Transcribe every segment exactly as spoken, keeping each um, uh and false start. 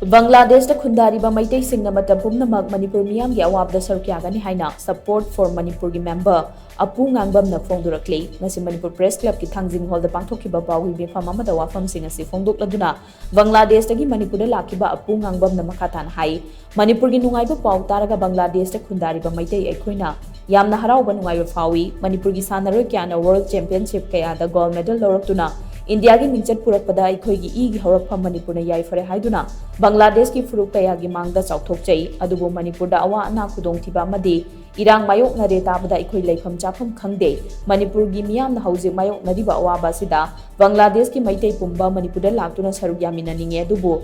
ꯕꯪꯒ꯭ꯂꯥꯗꯦꯁꯇ ꯈꯨꯟꯗꯥꯔꯤꯕ ꯃꯩꯇꯩꯁꯤꯡꯅ ꯃꯇꯝ ꯄꯨꯝꯅꯃꯛ ꯃꯅꯤꯄꯨꯔ ꯃꯤꯌꯥꯝꯒꯤ ꯑꯋꯥꯕꯗ ꯁꯔꯨꯛ ꯌꯥꯒꯅꯤ ꯍꯥꯏꯅ Support for Manipurꯒꯤ member ꯑꯄꯨ ꯉꯥꯡꯕꯝꯅ ꯐꯣꯡꯗꯣꯔꯛꯂꯤ꯫ ꯉꯁꯤ ꯃꯅꯤꯄꯨꯔ Press Clubꯀꯤ ꯊꯥꯡꯖꯤꯡ Hallꯗ ꯄꯥꯡꯊꯣꯛꯈꯤꯕ ꯄꯥꯎꯒꯤ ꯃꯤꯐꯝ ꯑꯃꯗ ꯋꯥꯐꯝꯁꯤꯡ ꯑꯁꯤ ꯐꯣꯡꯗꯣꯛꯂꯗꯨꯅ ꯕꯪꯒ꯭ꯂꯥꯗꯦꯁꯇꯒꯤ ꯃꯅꯤꯄꯨꯔꯗ ꯂꯥꯛꯈꯤꯕ ꯑꯄꯨ ꯉꯥꯡꯕꯝꯅ ꯃꯈꯥ ꯇꯥꯅ ꯍꯥꯏ, ꯃꯅꯤꯄꯨꯔꯒꯤ ꯅꯨꯡꯉꯥꯏꯕ ꯄꯥꯎ ꯇꯥꯔꯒ ꯕꯪꯒ꯭ꯂꯥꯗꯦꯁꯇ ꯈꯨꯟꯗꯥꯔꯤꯕ ꯃꯩꯇꯩ ꯑꯩꯈꯣꯏꯅ ꯌꯥꯝꯅ ꯍꯔꯥꯎꯕ ꯅꯨꯡꯉꯥꯏꯕ ꯐꯥꯎꯏ꯫ ꯃꯅꯤꯄꯨꯔꯒꯤ ꯁꯥꯟꯅꯔꯣꯏ ꯀꯌꯥꯅ World Championship ꯀꯌꯥꯗ gold medal ꯂꯧꯔꯛꯇꯨꯅ ꯏꯟꯗꯤꯌꯥꯒꯤ ꯃꯤꯡꯆꯠ ꯄꯨꯔꯛꯄꯗ ꯑꯩꯈꯣꯏꯒꯤ ꯏꯒꯤ ꯍꯧꯔꯛꯐꯝ ꯃꯅꯤꯄꯨꯔꯅ ꯌꯥꯏꯐꯔꯦ ꯍꯥꯏꯗꯨꯅ ꯕꯪꯒ꯭ꯂꯥꯗꯦꯁꯀꯤ ꯐꯨꯔꯨꯞ ꯀꯌꯥꯒꯤ ꯃꯥꯡꯗ ꯆꯥꯎꯊꯣꯛꯆꯩ꯫ ꯑꯗꯨꯕꯨ ꯃꯅꯤꯄꯨꯔꯗ ꯑꯋꯥ ꯑꯅꯥ ꯈꯨꯗꯣꯡꯊꯤꯕ ꯑꯃꯗꯤ ꯏꯔꯥꯡ ꯃꯥꯌꯣꯛꯅꯔꯦ ꯇꯥꯕꯗ ꯑꯩꯈꯣꯏ ꯂꯩꯐꯝ ꯆꯥꯐꯝ ꯈꯪꯗꯦ꯫ ꯃꯅꯤꯄꯨꯔꯒꯤ ꯃꯤꯌꯥꯝꯅ ꯍꯧꯖꯤꯛ ꯃꯥꯌꯣꯛꯅꯔꯤꯕ ꯑꯋꯥꯕ ꯑꯁꯤꯗ ꯕꯪꯒ꯭ꯂꯥꯗꯦꯁꯀꯤ ꯃꯩꯇꯩ ꯄꯨꯝꯕ ꯃꯅꯤꯄꯨꯔꯗ ꯂꯥꯛꯇꯨꯅ ꯁꯔꯨꯛ ꯌꯥꯃꯤꯟꯅꯅꯤꯡꯉꯦ꯫ ꯑꯗꯨꯕꯨ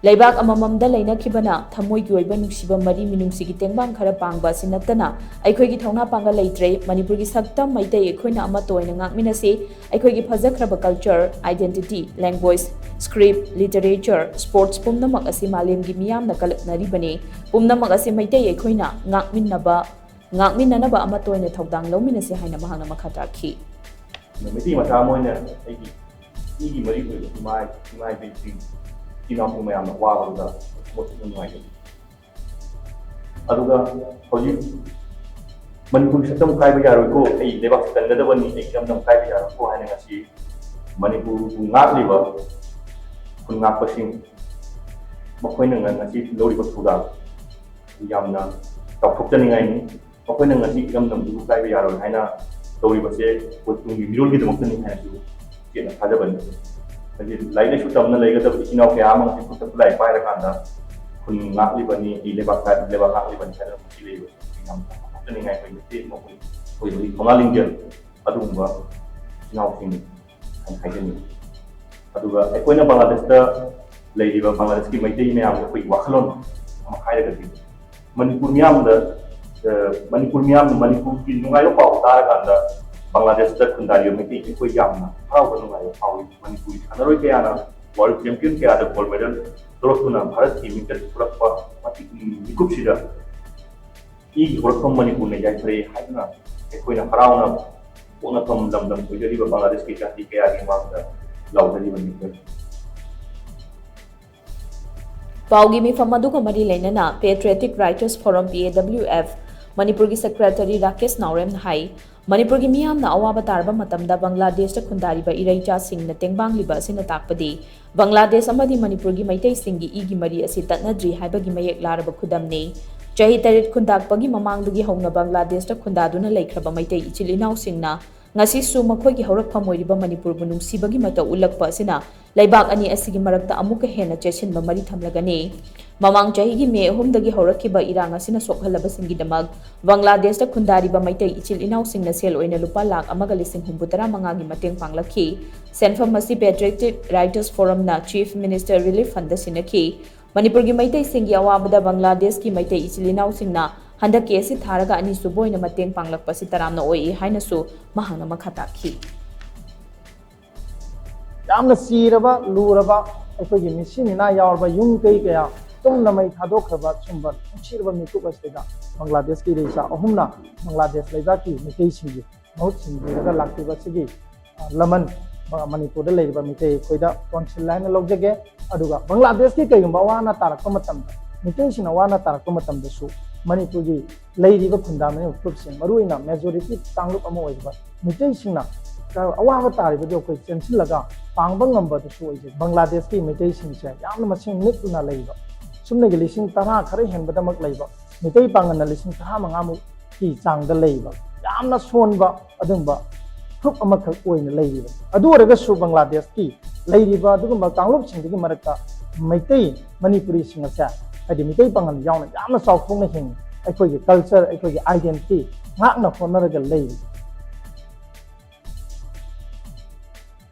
ꯂꯩꯕꯥꯛ ꯑꯃꯃꯝꯗ ꯂꯩꯅꯈꯤꯕꯅ ꯊꯃꯣꯏꯒꯤ ꯑꯣꯏꯕ ꯅꯨꯡꯁꯤꯕ ꯃꯔꯤ ꯃꯤꯅꯨꯡꯁꯤꯒꯤ ꯇꯦꯡꯕꯥꯡ ꯈꯔ ꯄꯥꯡꯕ ꯑꯁꯤ ꯅꯠꯇꯅ ꯑꯩꯈꯣꯏꯒꯤ ꯊꯧꯅꯥ ꯄꯥꯡꯒꯜ ꯂꯩꯇ꯭ꯔꯦ꯫ ꯃꯅꯤꯄꯨꯔꯒꯤ ꯁꯛꯇꯝ ꯃꯩꯇꯩ ꯑꯩꯈꯣꯏꯅ ꯑꯃꯠꯇ ꯑꯣꯏꯅ ꯉꯥꯛꯃꯤꯟꯅꯁꯤ꯫ ꯑꯩꯈꯣꯏꯒꯤ ꯐꯖꯈ꯭ꯔꯕ culture, identity, language, script, literature, sports ꯄꯨꯝꯅꯃꯛ ꯑꯁꯤ ꯃꯥꯂꯦꯝꯒꯤ ꯃꯤꯌꯥꯝꯅ ꯀꯂꯛꯅꯔꯤꯕꯅꯤ꯫ ꯄꯨꯝꯅꯃꯛ ꯑꯁꯤ ꯃꯩꯇꯩ ꯑꯩꯈꯣꯏꯅ ꯉꯥꯛꯃꯤꯟꯅꯕ, ꯉꯥꯛꯃꯤꯟꯅꯅꯕ ꯑꯃꯠꯇ ꯑꯣꯏꯅ ꯊꯧꯗꯥꯡ ꯂꯧꯃꯤꯟꯅꯁꯤ ꯍꯥꯏꯅ ꯃꯍꯥꯛꯅ ꯃꯈꯥ ꯇꯥꯈꯤ꯫ ꯃꯩꯇꯩ ꯃꯆꯥ ꯑꯃ ꯑꯣꯏꯅ ꯑꯩꯒꯤ ꯏꯒꯤ ꯃꯔꯤ ꯑꯣꯏꯕ ꯏꯃꯥ, ꯏꯃꯥ ꯏꯕꯦꯟꯁꯤꯡ, ꯏꯆꯤꯟ ꯏꯅꯥꯎꯁꯤꯡ ꯃꯌꯥꯝꯅ ꯋꯥꯕꯗꯨꯗ ꯊꯃꯣꯏ ꯁꯦꯡꯅ ꯅꯨꯡꯉꯥꯏꯖꯩ꯫ ꯑꯗꯨꯒ ꯍꯧꯖꯤꯛ ꯃꯅꯤꯄꯨꯔꯒꯤ ꯁꯛꯇꯝ ꯀꯥꯏꯕ ꯌꯥꯔꯣꯏꯀꯣ, ꯑꯩ ꯂꯩꯕꯥꯛꯁꯤ ꯀꯟꯒꯗꯕꯅꯤ, ꯑꯩ ꯏꯔꯝꯗꯝ ꯀꯥꯏꯕ ꯌꯥꯔꯣꯏꯀꯣ ꯍꯥꯏꯅ ꯉꯁꯤ ꯃꯅꯤꯄꯨꯔꯕꯨ ꯉꯥꯛꯂꯤꯕ ꯈꯨꯟ ꯉꯥꯛꯄꯁꯤꯡ ꯃꯈꯣꯏꯅ ꯉ-, ꯉꯁꯤ ꯂꯧꯔꯤꯕ ꯊꯧꯗꯥꯡ ꯌꯥꯝꯅ ꯆꯥꯎꯊꯣꯛꯆꯅꯤꯡꯉꯥꯏꯅꯤ꯫ ꯃꯈꯣꯏꯅ ꯉꯁꯤ ꯏꯔꯝꯗꯝꯗꯨꯕꯨ ꯀꯥꯏꯕ ꯌꯥꯔꯣꯏ ꯍꯥꯏꯅ ꯇꯧꯔꯤꯕꯁꯦ ꯑꯩꯈꯣꯏ ꯇꯨꯡꯒꯤ ꯃꯤꯔꯣꯜꯒꯤꯗꯃꯛꯇꯅꯤ ꯍꯥꯏꯅꯁꯨ ꯆꯦꯠꯅ ꯊꯥꯖꯕꯅꯤ꯫ ꯍꯥꯏꯗꯤ ꯂꯥꯏꯔꯤꯛ ꯂꯥꯏꯁꯨ ꯇꯝꯅ ꯂꯩꯒꯗꯕ ꯏꯆꯤꯟ ꯏꯅꯥꯎ ꯀꯌꯥ ꯑꯃ ꯉꯁꯤ ꯈꯨꯠꯇ ꯈꯨꯠꯂꯥꯏ ꯄꯥꯏꯔꯀꯥꯟꯗ ꯈꯨꯟ ꯉꯥꯛꯂꯤꯕꯅꯤ, ꯑꯩ ꯂꯩꯕꯥꯛ ꯀꯥꯏ-, ꯂꯩꯕꯥꯛ ꯉꯥꯛꯂꯤꯕꯅꯤ ꯍꯥꯏꯗꯅ ꯉꯁꯤ ꯂꯩꯔꯤꯕꯁꯦ ꯌꯥꯝꯅ ꯆꯥꯎꯊꯣꯛꯆꯅꯤꯡꯉꯥꯏ ꯑꯣꯏ꯫ ꯃꯇꯦꯡ ꯃꯈꯣꯏ ꯑꯩꯈꯣꯏ ꯍꯧꯖꯤꯛ ꯊꯧꯅꯥ ꯂꯤꯡꯖꯦꯜ ꯑꯗꯨꯒꯨꯝꯕ ꯏꯆꯤꯟ ꯏꯅꯥꯎꯁꯤꯡ ꯍꯥꯏꯅ ꯍꯥꯏꯖꯅꯤꯡꯏ꯫ ꯑꯗꯨꯒ ꯑꯩꯈꯣꯏꯅ ꯕꯪꯒ꯭ꯂꯥꯗꯦꯁꯇ ꯂꯩꯔꯤꯕ ꯕꯪꯒ꯭ꯂꯥꯗꯦꯁꯀꯤ ꯃꯩꯇꯩ ꯃꯌꯥꯝꯒꯤ ꯑꯩꯈꯣꯏꯒꯤ ꯋꯥꯈꯜꯂꯣꯟ ꯑꯃ ꯍꯥꯏꯔꯒꯗꯤ, ꯃꯅꯤꯄꯨꯔ ꯃꯤꯌꯥꯝꯗ, ꯑ, ꯃꯅꯤꯄꯨꯔ ꯃꯤꯌꯥꯝꯅ ꯃꯅꯤꯄꯨꯔꯒꯤ ꯅꯨꯡꯉꯥꯏꯕ ꯄꯥꯎ ꯇꯥꯔꯀꯥꯟꯗ ꯕꯪꯒ꯭ꯂꯥꯗꯦꯁꯇ ꯈꯨꯟꯗꯥꯔꯤꯕ ꯃꯩꯇꯩ ꯑꯩꯈꯣꯏ ꯌꯥꯝꯅ ꯍꯔꯥꯎꯕ ꯅꯨꯡꯉꯥꯏꯕ ꯐꯥꯎꯏ꯫ ꯃꯅꯤꯄꯨꯔꯒꯤ ꯁꯥꯟꯅꯔꯣꯏ ꯀꯌꯥꯅ World Champion ꯀꯌꯥꯗ gold medal ꯂꯧꯔꯛꯇꯨꯅ ꯚꯥꯔꯠꯀꯤ ꯃꯤꯡꯆꯠ ꯄꯨꯔꯛꯄ ꯃꯇꯤꯛ ꯃꯤꯀꯨꯞꯁꯤꯗ ꯏꯒꯤ ꯍꯧꯔꯛꯐꯝ ꯃꯅꯤꯄꯨꯔꯅ ꯌꯥꯏꯐꯔꯦ ꯍꯥꯏꯗꯨꯅ ꯑꯩꯈꯣꯏꯅ ꯍꯔꯥꯎꯅ ꯄꯣꯛꯅꯐꯝ ꯂꯝꯗꯝ ꯑꯣꯏꯖꯔꯤꯕ ꯕꯪꯒ꯭ꯂꯥꯗꯦꯁꯀꯤ ꯖꯥꯇꯤ ꯀꯌꯥꯒꯤ ꯃꯥꯡꯗ ꯂꯥꯎꯖꯔꯤꯕꯅꯤ꯫ ꯄꯥꯎꯒꯤ ꯃꯤꯐꯝ ꯑꯗꯨꯒ ꯃꯔꯤ ꯂꯩꯅꯅ Patriotic Writers Forum, P A W F, ꯃꯅꯤꯄꯨꯔꯒꯤ ꯁꯦꯀ꯭ꯔꯦꯇꯔꯤ ꯔꯥꯀꯦꯁ ꯅꯥꯎꯔꯦꯝꯅ ꯍꯥꯏ, ꯃꯅꯤꯄꯨꯔꯒꯤ ꯃꯤꯌꯥꯝꯅ ꯑꯋꯥꯕ ꯇꯥꯔꯕ ꯃꯇꯝꯗ ꯕꯪꯒ꯭ꯂꯥꯗꯦꯁꯇ ꯈꯨꯟꯗꯥꯔꯤꯕ ꯏꯔꯩꯆꯥꯁꯤꯡꯅ ꯇꯦꯡꯕꯥꯡꯂꯤꯕ ꯑꯁꯤꯅ ꯇꯥꯛꯄꯗꯤ ꯕꯪꯒ꯭ꯂꯥꯗꯦꯁ ꯑꯃꯗꯤ ꯃꯅꯤꯄꯨꯔꯒꯤ ꯃꯩꯇꯩꯁꯤꯡꯒꯤ ꯏꯒꯤ ꯃꯔꯤ ꯑꯁꯤ ꯇꯠꯅꯗ꯭ꯔꯤ ꯍꯥꯏꯕꯒꯤ ꯃꯌꯦꯛ ꯂꯥꯔꯕ ꯈꯨꯗꯝꯅꯤ꯫ ꯆꯍꯤ ꯇꯔꯦꯠ ꯈꯨꯟꯇꯥꯛꯄꯒꯤ ꯃꯃꯥꯡꯗꯒꯤ ꯍꯧꯅ ꯕꯪꯒ꯭ꯂꯥꯗꯦꯁꯇ ꯈꯨꯟꯗꯥꯗꯨꯅ ꯂꯩꯈ꯭ꯔꯕ ꯃꯩꯇꯩ ꯏꯆꯤꯜ ꯏꯅꯥꯎꯁꯤꯡꯅ ꯉꯁꯤꯁꯨ ꯃꯈꯣꯏꯒꯤ ꯍꯧꯔꯛꯐꯝ ꯑꯣꯏꯔꯤꯕ ꯃꯅꯤꯄꯨꯔꯕꯨ ꯅꯨꯡꯁꯤꯕꯒꯤ ꯃꯇꯧ ꯎꯠꯂꯛꯄ ꯑꯁꯤꯅ ꯂꯩꯕꯥꯛ ꯑꯅꯤ ꯑꯁꯤꯒꯤ ꯃꯔꯛꯇ ꯑꯃꯨꯛꯀ ꯍꯦꯟꯅ ꯆꯦꯠꯁꯤꯟꯕ ꯃꯔꯤ ꯊꯝꯂꯒꯅꯤ꯫ ꯃꯃꯥꯡ ꯆꯍꯤꯒꯤ ꯃꯦ ꯑꯍꯨꯝꯗꯒꯤ ꯍꯧꯔꯛꯈꯤꯕ ꯏꯔꯥꯡ ꯑꯁꯤꯅ ꯁꯣꯛꯍꯜꯂꯕꯁꯤꯡꯒꯤꯗꯃꯛ ꯕꯪꯒ꯭ꯂꯥꯗꯦꯁꯇ ꯈꯨꯟꯗꯥꯔꯤꯕ ꯃꯩꯇꯩ ꯏꯆꯤꯜ ꯏꯅꯥꯎꯁꯤꯡꯅ ꯁꯦꯜ ꯑꯣꯏꯅ ꯂꯨꯄꯥ ꯂꯥꯈ ꯑꯃꯒ ꯂꯤꯁꯤꯡ ꯍꯨꯝꯐꯨ ꯇꯔꯥ ꯃꯉꯥꯒꯤ ꯃꯇꯦꯡ ꯄꯥꯡꯂꯛꯈꯤ꯫ ꯁꯦꯟꯐꯝ ꯑꯁꯤ Patriotic Writers Forumꯅ Chief Minister Relief Fundꯗ ꯁꯤꯟꯅꯈꯤ꯫ ꯃꯅꯤꯄꯨꯔꯒꯤ ꯃꯩꯇꯩꯁꯤꯡꯒꯤ ꯑꯋꯥꯕꯗ ꯕꯪꯒ꯭ꯂꯥꯗꯦꯁꯀꯤ ꯃꯩꯇꯩ ꯏꯆꯤꯜ ꯏꯅꯥꯎꯁꯤꯡꯅ ꯍꯟꯗꯛꯀꯤ ꯑꯁꯤ ꯊꯥꯔꯒ ꯑꯅꯤꯁꯨꯕ ꯑꯣꯏꯅ ꯃꯇꯦꯡ ꯄꯥꯡꯂꯛꯄ ꯑꯁꯤ ꯇꯔꯥꯝꯅ ꯑꯣꯏ ꯍꯥꯏꯅꯁꯨ ꯃꯍꯥꯛꯅ ꯃꯈꯥ ꯇꯥꯛꯈꯤ꯫ ꯌꯥꯝꯅ ꯆꯤꯔꯕ ꯂꯨꯔꯕ ꯑꯩꯈꯣꯏꯒꯤ ꯃꯤꯁꯤ ꯃꯤꯅꯥ ꯌꯥꯎꯔꯕ ꯌꯨꯝ ꯀꯩ ꯀꯌꯥ ꯇꯨꯝꯅ ꯃꯩ ꯊꯥꯗꯣꯛꯈ꯭ꯔꯕ ꯁꯨꯝꯕ ꯅꯨꯡꯁꯤꯔꯕ ꯃꯤꯀꯨꯞ ꯑꯁꯤꯗ ꯕꯪꯒ꯭ꯂꯥꯗꯦꯁꯀꯤ ꯏꯔꯩꯆꯥ ꯑꯍꯨꯝꯅ ꯕꯪꯒ꯭ꯂꯥꯗꯦꯁ ꯂꯩꯕꯥꯛꯀꯤ ꯃꯤꯇꯩꯁꯤꯡꯒꯤ ꯃꯍꯨꯠ ꯁꯤꯟꯕꯤꯔꯒ ꯂꯥꯛꯄꯤꯕ ꯑꯁꯤꯒꯤ ꯂꯃꯟ ꯃꯅꯤꯄꯨꯔꯗ ꯂꯩꯔꯤꯕ ꯃꯤꯇꯩ ꯑꯩꯈꯣꯏꯗ ꯀꯣꯟꯁꯤꯜ ꯍꯥꯏꯅ ꯂꯧꯖꯒꯦ꯫ ꯑꯗꯨꯒ ꯕꯪꯒ꯭ꯂꯥꯗꯦꯁꯀꯤ ꯀꯩꯒꯨꯝꯕ ꯑꯋꯥ ꯑꯅꯥ ꯇꯥꯔꯛꯄ ꯃꯇꯝꯗ, ꯃꯤꯇꯩꯁꯤꯡꯅ ꯑꯋꯥ ꯑꯅꯥ ꯇꯥꯔꯛꯄ ꯃꯇꯝꯗꯁꯨ ꯃꯅꯤꯄꯨꯔꯒꯤ ꯂꯩꯔꯤꯕ ꯈꯨꯟꯗꯥꯃꯤꯅꯕ ꯐꯨꯔꯨꯞꯁꯤꯡ, ꯃꯔꯨꯑꯣꯏꯅ ꯃꯦꯖꯣꯔꯤꯇꯤ ꯀꯥꯡꯂꯨꯞ ꯑꯃ ꯑꯣꯏꯔꯤꯕ ꯃꯤꯇꯩꯁꯤꯡꯅ ꯑꯋꯥꯕ ꯇꯥꯔꯤꯕꯗꯨ ꯑꯩꯈꯣꯏ ꯆꯦꯟꯁꯤꯜꯂꯒ ꯄꯥꯡꯕ ꯉꯝꯕꯗꯨꯁꯨ ꯑꯣꯏꯖꯩ꯫ ꯕꯪꯒ꯭ꯂꯥꯗꯦꯁꯀꯤ ꯃꯤꯇꯩꯁꯤꯡꯁꯦ ꯌꯥꯝꯅ ꯃꯁꯤꯡ ꯅꯤꯛꯅ ꯂꯩꯕ, ꯁꯨꯞꯅꯒꯤ ꯂꯤꯁꯤꯡ ꯇꯔꯥ ꯈꯔ ꯍꯦꯟꯕꯗꯃꯛ ꯂꯩꯕ, ꯃꯤꯇꯩ ꯄꯥꯡꯒꯜꯅ ꯂꯤꯁꯤꯡ ꯇꯔꯥꯃꯉꯥꯃꯨꯛꯀꯤ ꯆꯥꯡꯗ ꯂꯩꯕ, ꯌꯥꯝꯅ ꯁꯣꯟꯕ ꯑꯗꯨꯒꯨꯝꯕ ꯐꯨꯔꯨꯞ ꯑꯃꯈꯛ ꯑꯣꯏꯅ ꯂꯩꯔꯤꯕ꯫ ꯑꯗꯨ ꯑꯣꯏꯔꯒꯁꯨ ꯕꯪꯒ꯭ꯂꯥꯗꯦꯁꯀꯤ ꯂꯩꯔꯤꯕ ꯑꯗꯨꯒꯨꯝꯕ ꯀꯥꯡꯂꯨꯞꯁꯤꯡꯗꯨꯒꯤ ꯃꯔꯛꯇ ꯃꯩꯇꯩ ꯃꯅꯤꯄꯨꯔꯤꯁꯤꯡ ꯑꯁꯦ, ꯍꯥꯏꯗꯤ ꯃꯤꯇꯩ ꯄꯥꯡꯒꯜ ꯌꯥꯎꯅ ꯌꯥꯝꯅ ꯆꯥꯎꯊꯣꯛꯅ ꯍꯤꯡꯉꯤ꯫ ꯑꯩꯈꯣꯏꯒꯤ ꯀꯜꯆꯔ, ꯑꯩꯈꯣꯏꯒꯤ ꯑꯥꯏꯗꯦꯟꯇꯤꯇꯤ ꯉꯥꯛꯅ ꯍꯣꯠꯅꯔꯒ ꯂꯩꯔꯤ꯫